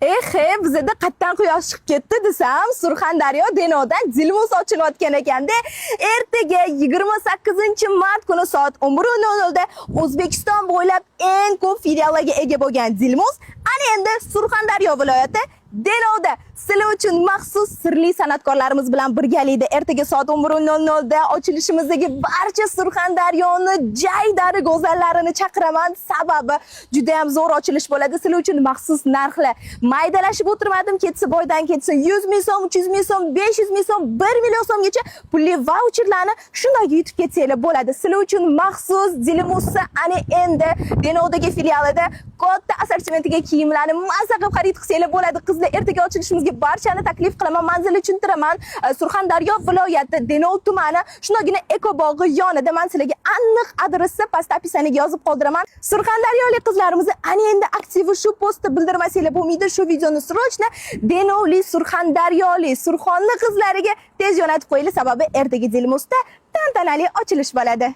Eh, bizada qattan quyosh chiqib ketdi desam, Surxondaryo Denovdan Dilmuz ochilayotgan ekanda. Ertaga, 28-mart kuni soat 11:00 da O'zbekiston bo'ylab eng ko'p filiallarga ega bo'lgan Dilmuz ana endi Surxondaryo viloyati Denovda sizlar uchun maxsus sirli san'atkorlarimiz bilan birgalikda ertaga soat 11:00 da ochilishimizdagi barcha Surxondaryoni jaydari go'zallarini chaqiraman. Sababi juda ham zo'r ochilish bo'ladi. Sizlar uchun maxsus narxlar. Maydalashib o'tirmadim, ketsa boydan ketsin 100 ming so'm, 300 ming so'm, 500 ming so'm, 1 million so'mgacha pulli vaucherlarni shunday yutib ketsanglar bo'ladi. Sizlar uchun maxsus Dilmusa ana endi Denovdagi filialida katta assortimentiga kiyimlarni maza qilib xarid qilsanglar bo'ladi. Qizlar, ertaga ochilishimizga barchani taklif qilaman. Manzilni tushuntiraman. Surxondaryo viloyati Denov tumani, shundagina Eko bog'i yonida. Man sizlarga aniq adresni pastda описание ga yozib qoldiraman. Surxondaryolik qizlarimizni ana endi aktivi shu postni bildirmasanglar bo'lmaydi. Shu videoni срочно Denovlik, Surxondaryolik, Surxonni qizlariga tez jo'natib qo'yinglar, sababi ertaga Dilmusda tantanali ochilish bo'ladi.